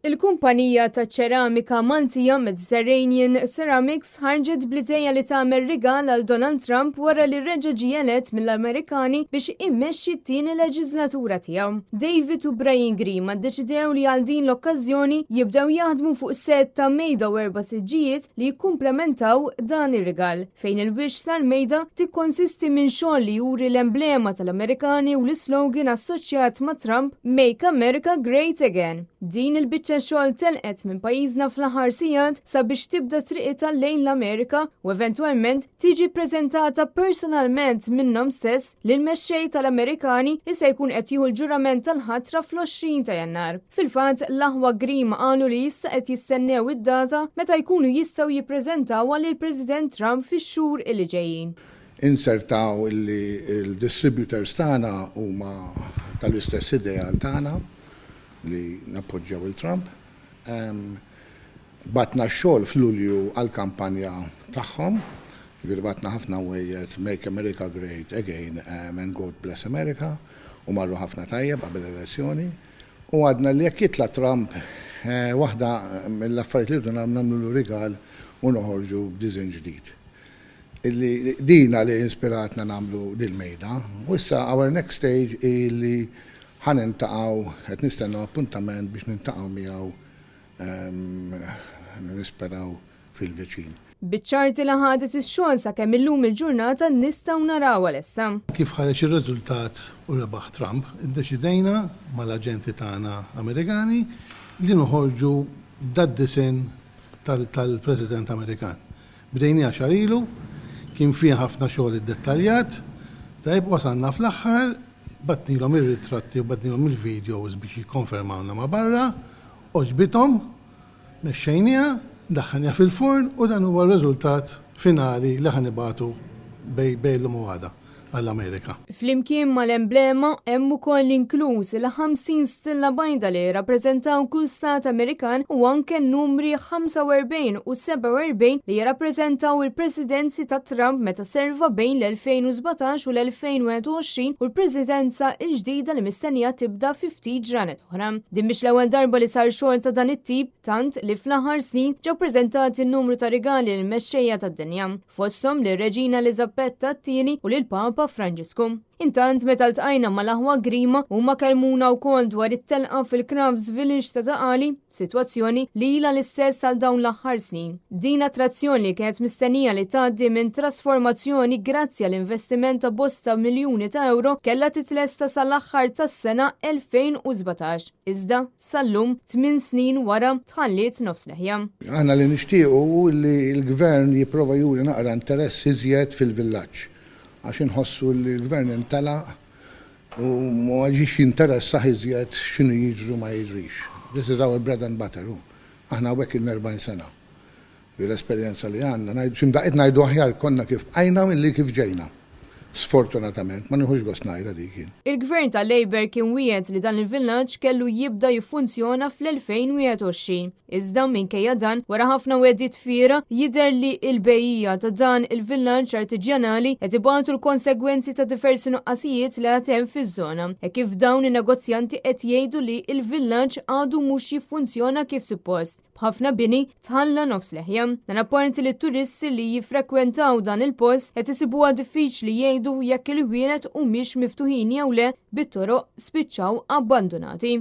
Il-kumpanija taċ-ċeramika Maltija Mediterranean Ceramics ħarġet bl-ideja li tagħmel rigal għal Donald Trump wara li reġa' ġie elett mill-Amerikani biex imexxi t-tieni leġislatura tiegħu. David u Brian Grima ddeċidew li għal din l-okkażjoni jibdew jaħdmu fuq set ta' mejda u erba' siġġijiet li jikkumplementaw dan ir-rigal, fejn il-wiċċ tal-mejda tikkonsisti minn xogħol li juri l-emblema tal-Amerikani u l-islogan assoċjat ma' Trump Make America Great Again. Din il-biċċa xogħol telqet minn pajjiżna fl-aħħar sigħat sabiex tibda triqitha lejn l-Amerika u eventwalment tiġi ppreżentata personalment minnhom stess lil mexxej tal-Amerikani li se jkun qed jieħu l-ġurament tal-ħatra fl-20 ta' Jannar. Fil-fatt, l-aħwa Grima qalu li issa qed jistennew id-data meta jkunu jistgħu jippreżentawha lill-President Trump fix-xhur li ġejjin. Insertaw illi l-distributors tagħna huma tal-istess ideal tagħna li nappoġġjaw il Trump. Bgħatna x-xogħol f'Lulju għall-kampanja tagħhom, jiġifieri bgħatna ħafna mwejjed Make America Great Again and God Bless America u marru ħafna tajjeb qabel l-elezzjoni. U għadna li jekk jitla' Trump waħda mill-affarijiet li rridu nagħmlu nagħmlulu rigal u noħorġu b'diżinn ġdid. Illi dina li inspiratna nagħmlu dil-mejda. U issa our next stage hi li Ħa nintaqgħu, qed nistennew appuntament biex nintaqgħu miegħu nisperaw fil-viċin. Biċ-ċarti li ħadet ix-xogħol sakemm illum il-ġurnata nistgħu narawha lesta. Kif ħareġ ir-riżultat u rebaħ Trump, iddeċidejna mal-aġenti tagħna Amerikani li noħorġu dad-disinn tal-President Amerikan. Bdejniha xahar ilu, kien fiha ħafna xogħol iddettaljat, tajjeb wasalna fl-aħħar, bgħatnilhom ir-ritratti u bgħatnilhom il-videos biex jikkonfermawlna ma' barra, għoġbithom, mexxejniha, daħħalniha fil-forn u dan huwa r-riżultat finali li ħa nibagħtu bejn illum u għada. għall-Amerika. Flimkien mal-emblema hemm ukoll inkluż il-50 stilla bajda li jirrappreżentaw kull stat Amerikan u anke n-numri 45 u 47 li jirrappreżentaw il-presidenzi ta' Trump meta serva bejn l-2017 u l-2021 u l-presidenza l-ġdida li mistennija tibda fi ftit ġranet oħra. Din mhix l-ewwel darba li sar xogħol ta' dan it-tip tant li fl-aħħar snin ġew preżentati n-numru ta' rigali lill-mexxejja tad-dinja. fosthom lir-Reġina Eliżabetta t-Tieni u lill-Papa Franġisku. Intant, meta ltqajna mal-aħwa Grima, huma kellmuna wkoll dwar it-telqa fil-Crafts Village ta' Ta' Qali, sitwazzjoni li ilha l-istess għal dawn l-aħħar snin. Din l-attrazzjoni li kienet mistennija li tgħaddi minn trasformazzjoni grazzi għal investiment ta' bosta miljuni ta' ewro kellha titlesta sal-aħħar tas-sena 2017. Iżda, sal-lum, tminn snin wara, tħalliet nofs leħja. Aħna li nixtiequ hu li l-Gvern jipprova juri naqra interess iżjed fil-villaġġ. Għax inħossu li l-Gvern intelaq u ma ġiex jinteressah iżjed x'inhu jiġri u ma jiġrix. This is our bread and butter hu. Aħna hawnhekk ilna 40 sena. L-esperjenza li għandna, xi mdaqqiet ngħidu aħjar konna kif bqajna milli kif ġejna. Sfortunatament, ma nieħux gost ngħidha dik jien. Il-Gvern tal-Labour kien wiegħed li dan il-villaġġ kellu jibda jiffunzjona fl-2021. Iżda minkejja dan, wara ħafna wegħdiet fiergħa, jidher li l-bejjiegħa ta' dan il-villaġġ artiġjanali qed ibatu l-konsegwenzi ta' diversi nuqqasijiet li għad hemm fiż-żona, hekk kif dawn in-negozjanti qed jgħidu li l-villaġġ għadu mhux jiffunzjona kif suppost. B'ħafna bini tħalla nofs leħja. Dan apparti li t-turisti li jiffrekwentaw dan il-post qed isibuha diffiċli jgħidu jekk il-ħwienet humiex miftuħin jew le bit-toroq spiċċaw abbandunati.